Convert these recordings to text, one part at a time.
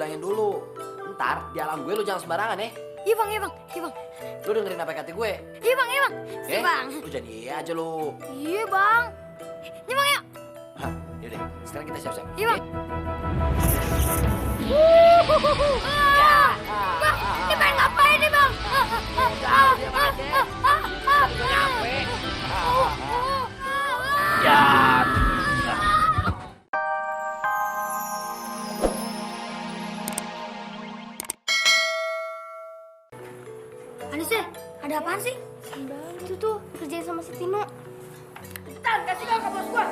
bilangin dulu. Ntar di alam gue lu jangan sembarangan ya. Iya bang, iya bang. Lu dengerin apa kata gue. Iya bang. Si bang. Lu jadi iya aja lu. Iya bang. Iya bang yuk. Hah, yaudah sekarang kita siap-siap. Iya bang. Bang, ini pengen ngapain nih bang? Ya. Anissa, ada apaan sih? Itu tuh kerjain sama si Tino. Cepetan, kasih ke bos gua.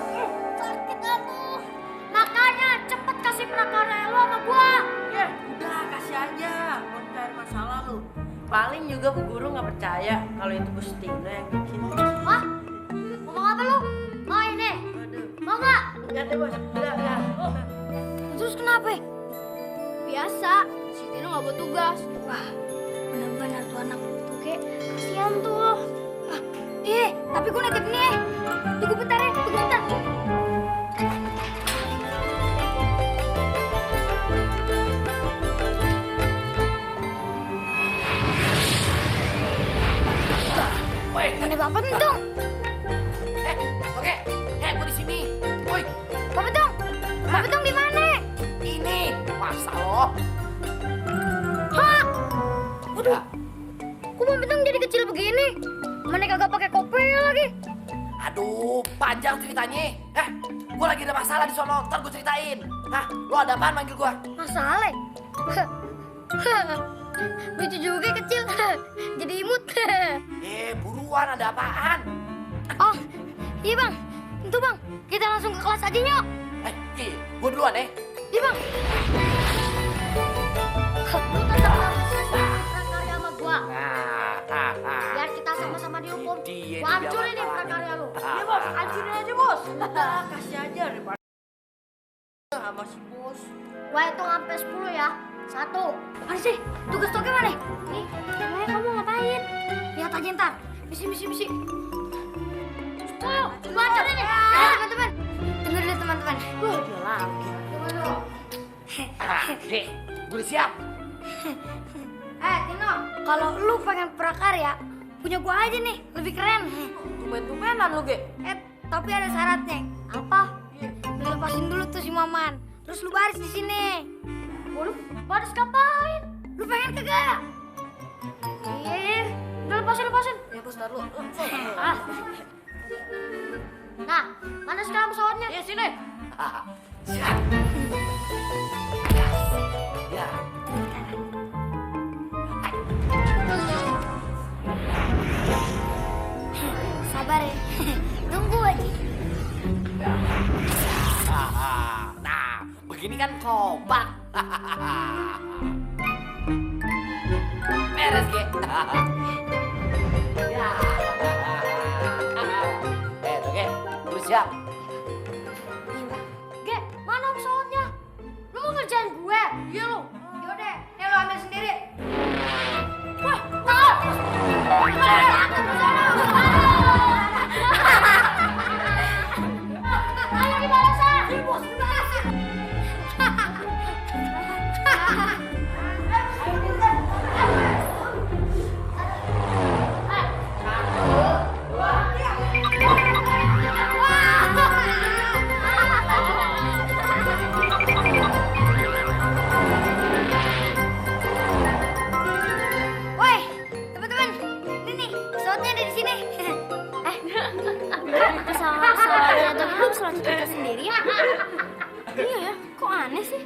Sakit aku. Makanya cepet kasih prakarya lo sama gua. Ya, udah kasih aja. Mau cari masalah lu. Paling juga bu guru nggak percaya kalau itu Bos Tino yang bikin. Hah? Ngomong apa lu? Mau ini? Waduh. Mau nggak? Enggak deh bos, enggak. Terus kenapa? Biasa, si Tino nggak buat tugas. Wah, benar-benar tuh anak tuh kayak kasihan tuh. Tapi gue nitip nih. Tunggu bentar ya, tunggu bentar. Woi, Mana Bapak Bentung? oke. Gue di sini. Woi, Bapak Bentung? Bapak Bentung di mana? ini masa lo. Hah? Waduh, kok Bapak Bentung jadi kecil begini? Mana kagak pakai kopi lagi? Aduh, panjang ceritanya. Gue lagi ada masalah di sono, ntar gue ceritain. Lo ada apaan manggil gue? Masalah. Lucu juga kecil. Jadi imut. Buruan ada apaan? Oh, iya bang. Itu bang, kita langsung ke kelas aja nyok. Gue duluan ya. Iya bang. Lu tetap harus prakarya sama gua. Biar kita sama-sama dihukum. Dia Gua hancurin nih prakarya lu. Ya bos, hancurin aja bos. Udah, kasih aja daripada sama si bos. Gua hitung sampai 10 ya. 1. Mana sih? Tugas toke mana? Nih, emangnya kamu ngapain? Lihat aja ntar. Misi. 10. Gua hancurin nih. Teman-teman. Dengar dulu teman-teman. Dia lagi. Tunggu dulu. Dek, gue siap. Tino, kalau lu pengen prakarya, punya gua aja nih, lebih keren. Tumben-tumbenan lu, Ge. Tapi ada syaratnya. Apa? Lu lepasin dulu tuh si Maman. Terus lu baris di sini. Lu baris ngapain? Lu pengen kagak? Udah lepasin. Ya bos, ntar lu. Nah, mana sekarang pesawatnya? Ya sini. Siap. Ya. Sabar ya. Tunggu aja. Nah, begini kan kompak. Beres, Ge. Ya. Tuh, Ge. Lu siap? Ge, mana pesawatnya? Lu mau ngerjain gue? Iya lu. Yaudah, lu ambil sendiri. Wah, mau. Ayo dibalasan. Bos, dibalasan. Woi, teman-teman, ini nih pesawatnya ada di sini. Pesawatnya ada belum pesawat kita sendiri ya? Iya ya, kok aneh sih?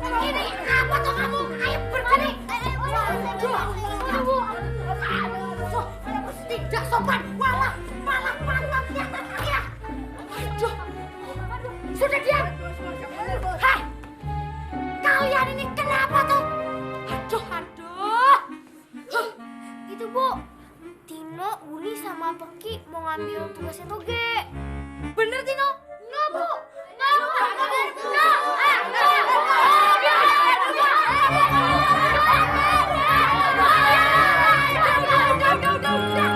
Ambil ini apa tuh kamu? Ayo berani. Tidak sopan. Walah pantatnya. Ya. Aduh. Sudah diam. Hei. Kalian ini kenapa tuh? Aduh. Itu Bu. Tino, Uli sama Peki mau ngambil tugasnya Toge. Bener Tino? Enggak. Bu. Nggak, udah.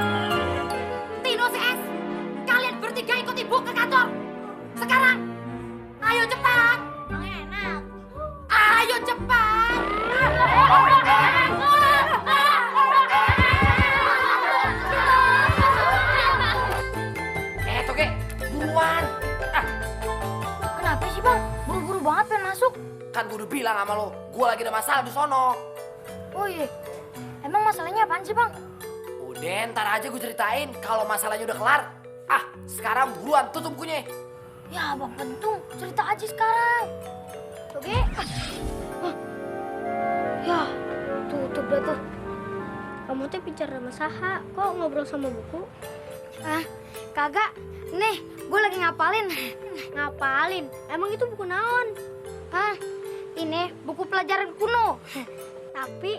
Tino CS, kalian bertiga ikut ibu ke kantor. Sekarang, ayo cepat. Enak. Ayo cepat. Toge, buruan. Kenapa sih bang? Buru-buru banget pengen masuk. Kan gue udah bilang sama lo, gue lagi ada masalah di sono. Oh iya, emang masalahnya apaan sih bang? Udah, ntar aja gue ceritain kalau masalahnya udah kelar. Sekarang buruan tutup bukunya. Ya bang Pentung, cerita aja sekarang. Oke. Ya, tutup dah tuh. Kamu tuh bicara sama Saha, kok ngobrol sama buku? Kagak. Nih, gue lagi ngapalin. Ngapalin? Emang itu buku naon? Ini buku pelajaran kuno. Tapi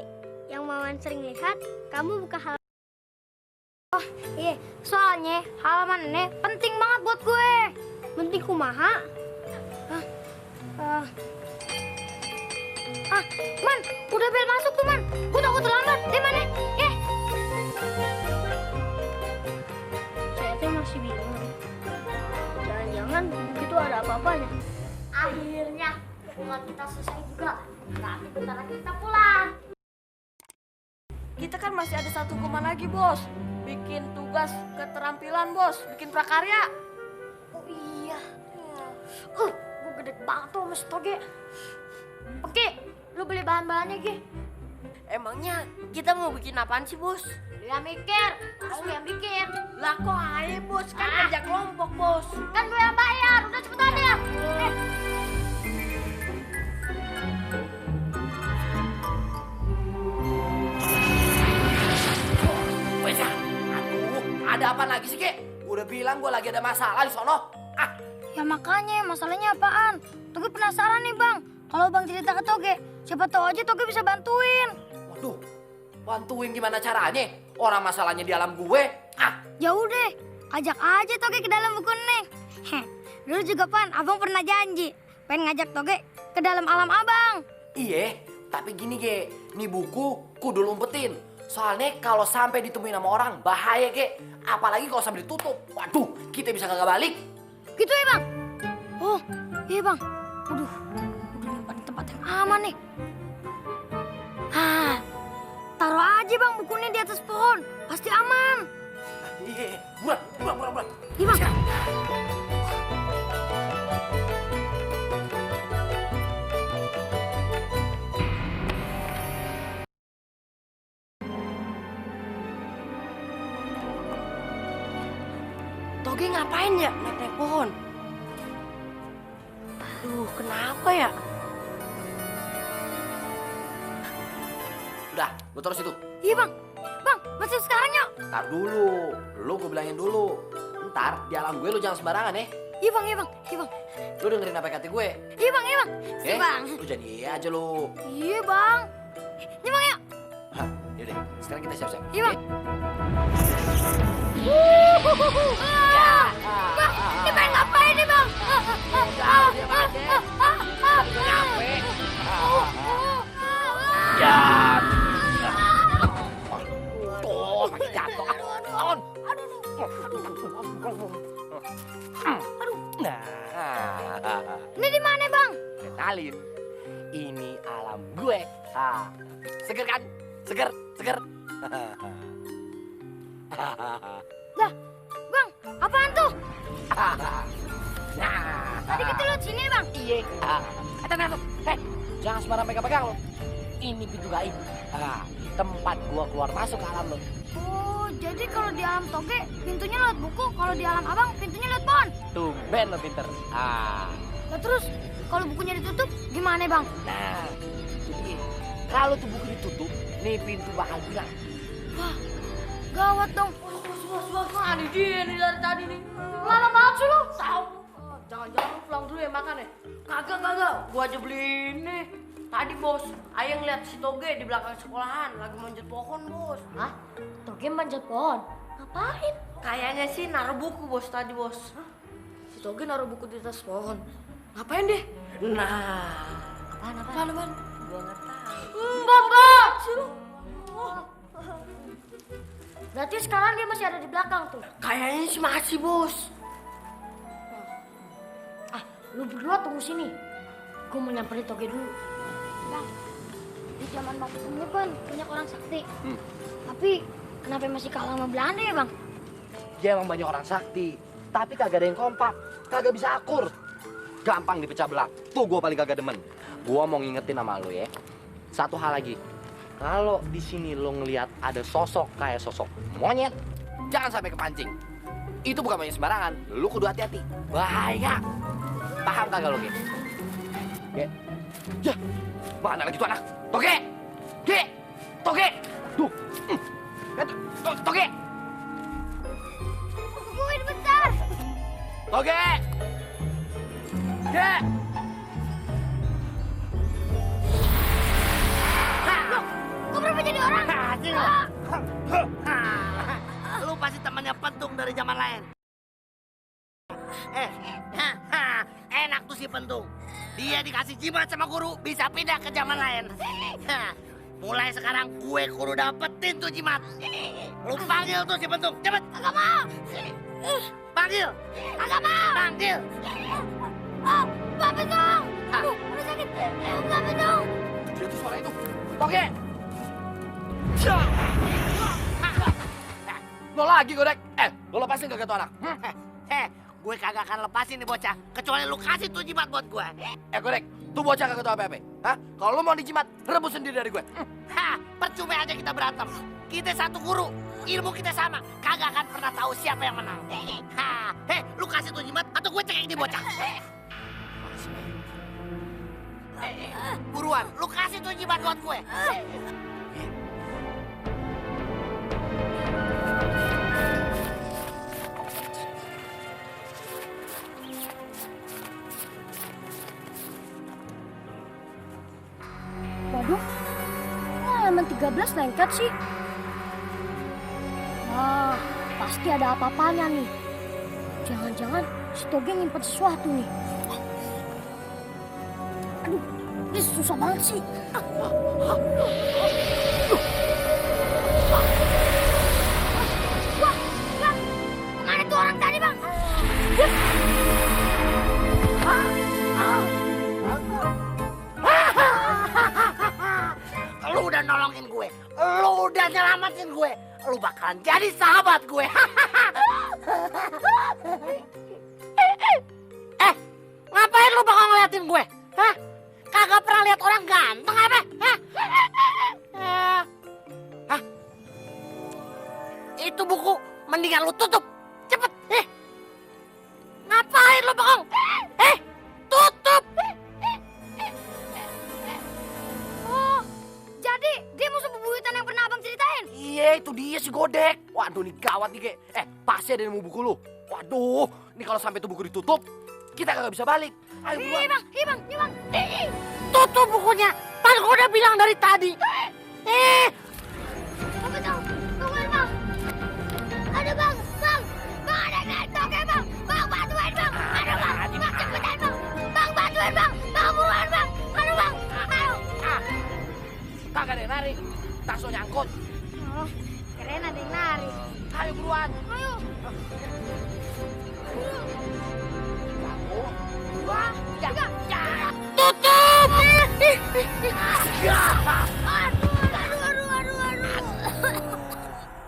yang Maman sering lihat, kamu buka hal. Iya, soalnya halaman ini penting banget buat gue. Penting kumaha? Man, udah bel masuk tuh, Man. Gue takut terlambat. Di mana? Saya tuh masih bingung. Jangan-jangan buku itu ada apa-apanya. Akhirnya, hubungan kita selesai juga. Berarti bentar lagi kita pulang. Kita kan masih ada satu hukuman lagi, Bos. Bikin tugas keterampilan, Bos. Bikin prakarya. Oh iya. Gue gede banget tuh sama si Toge. Oke, lu beli bahan-bahannya, Gi. Emangnya kita mau bikin apaan sih, Bos? Lu yang mikir, harus lu yang bikin. Lah kok aja, Bos? Kan kerja kelompok, Bos. Kan gue yang bayar, udah cepetan ya. Wes ya, aduh, ada apa lagi sih, Kek? Udah bilang gue lagi ada masalah di sono. Ya makanya, masalahnya apaan? Toge penasaran nih, Bang. Kalau Bang cerita ke Toge, siapa tahu aja Toge bisa bantuin. Waduh, bantuin gimana caranya? Orang masalahnya di alam gue. Ya udah, ajak aja Toge ke dalam buku Neng. Dulu juga Pan, Abang pernah janji pengen ngajak Toge ke dalam alam Abang. Iya, tapi gini, Ge. Nih buku kudu lu umpetin. Soalnya kalau sampai ditemuin sama orang, bahaya, Ge. Apalagi kalau sampai ditutup. Waduh, kita bisa kagak balik. Gitu ya, Bang? Oh, iya, Bang. Udah nyimpan di tempat yang aman nih. Taruh aja, Bang, bukunya di atas pohon. Pasti aman. Iya, buruan. Iya, Bang. Toge ngapain ya naik pohon? Aduh, kenapa ya? Udah, gue taruh situ. Iya, Bang. Bang, masuk sekarang yuk. Ntar dulu, lu gue bilangin dulu. Ntar di alam gue lu jangan sembarangan ya. Iya, Bang. Iya, Bang. Lu dengerin apa kata gue. Iya, Bang. Si Bang. Lu jadi iya aja lu. Iya, Bang. Iya, Bang, yuk. Yaudah, sekarang kita siap-siap. Iya, Bang. Bang, ini pengen ngapain nih, Bang? Ya. Tuh, makin jatuh. Aduh. Nah. Ini di mana, Bang? Kenalin. Ini alam gue. Seger kan? Seger. Lah, Bang, apaan tuh? Nah. Tadi kita lihat sini, Bang. Iya. Tuh. Jangan sembarang pegang-pegang lo. Ini pintu gaib. Tempat gua keluar masuk ke alam lo. Oh, jadi kalau di alam Toge pintunya lewat buku, kalau di alam Abang pintunya lewat pohon. Tumben lo pinter. Nah, terus kalau bukunya ditutup gimana, Bang? Nah, itu dia. Kalau tuh buku ditutup, nih pintu bakal hilang. Wah, gawat dong. Bos, mana dia nih dari tadi nih? Lama banget sih lo. Tahu. Jangan-jangan lu pulang dulu ya makan ya? Kagak. Gua aja beli ini. Tadi, Bos, Ayah ngeliat si Toge di belakang sekolahan lagi manjat pohon, Bos. Hah? Toge manjat pohon? Ngapain? Kayaknya sih naruh buku, Bos, tadi, Bos. Si Toge naruh buku di atas pohon. Ngapain deh? Nah, Apaan? gua nggak tahu. Bapak! Berarti sekarang dia masih ada di belakang tuh. Kayaknya sih masih, Bos. Lu berdua tunggu sini. Gue mau nyamperin Toge dulu. Bang, di zaman Bang Tunggu kan banyak orang sakti. Tapi kenapa masih kalah sama Belanda ya, Bang? Dia emang banyak orang sakti, tapi kagak ada yang kompak, kagak bisa akur. Gampang dipecah belah. Tuh gua paling kagak demen. Gua mau ngingetin sama lo ya. Satu hal lagi. Kalau di sini lo ngelihat ada sosok kayak sosok monyet, jangan sampai kepancing. Itu bukan monyet sembarangan. Lu kudu hati-hati. Bahaya. Paham kagak lo, Ge? Ge. Ya. Mana lagi tuh anak? Toge. Ge. Toge. Tuh. Toge. Tungguin bentar. Toge. Ge. Gue berapa jadi orang? Lu pasti temannya Pentung dari zaman lain. Enak tuh si Pentung. Dia dikasih jimat sama guru, bisa pindah ke zaman lain. Mulai sekarang gue kudu dapetin tuh jimat. Lu panggil tuh si Pentung, cepet. Kagak mau. Panggil. Kagak mau. Panggil. Oh, Bapak dong. Aduh, udah sakit. Bapak dong. Dia tuh suara itu. Toge. Lo lagi godek. Lo lepasin kagak tuh anak? Gue kagak akan lepasin nih bocah, kecuali lu kasih tuh jimat buat gue. Godek, tuh bocah kagak tahu apa-apa. Hah? Kalau lo mau dijimat, rebus sendiri dari gue. Percuma aja kita berantem. Kita satu guru, ilmu kita sama. Kagak akan pernah tahu siapa yang menang. Lu kasih tuh jimat atau gue cekik di bocah. Buruan, lu kasih tuh jimat buat gue. Waduh, kok halaman 13 lengket sih? Wah, pasti ada apa-apanya nih. Jangan-jangan si Toge nyimpen sesuatu nih. Aduh, ini susah banget sih. Wah, Bang, kemana tuh orang tadi, Bang? Lu udah nolongin gue, lu udah nyelamatin gue, lu bakalan jadi sahabat gue. Ngapain lu bakal ngeliatin gue? Hah? Kagak pernah lihat orang ganteng apa? Hah? Itu buku mendingan lu tutup, cepet. Ngapain lu bengong? Tutup. Oh, jadi dia musuh bebuyutan yang pernah Abang ceritain? Iya, itu dia si godek. Waduh, nih gawat nih, Ge. Pasti ada yang mau buku lu. Waduh, ini kalau sampai tuh buku ditutup, kita kagak bisa balik. Ayo buruan. Iya bang. Tutup bukunya. Kan gue udah bilang dari tadi. Bapak dong, tungguin bang. Ada bang, ada netok ya bang. Bang bantuin bang. Ada bang, cepetan bang. Bang bantuin bang. Bang buruan bang. Aduh bang, ayo. Kagak ada yang narik. Tas lo nyangkut. Oh, keren ada yang narik. Ayo buruan. Ayo. Dua, tiga. Tutup.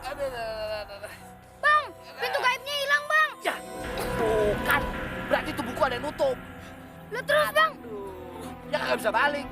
Aduh. Bang, pintu gaibnya hilang bang. Ya, tuh kan. Berarti tuh buku ada yang nutup. Lah terus bang. Ya kagak bisa balik.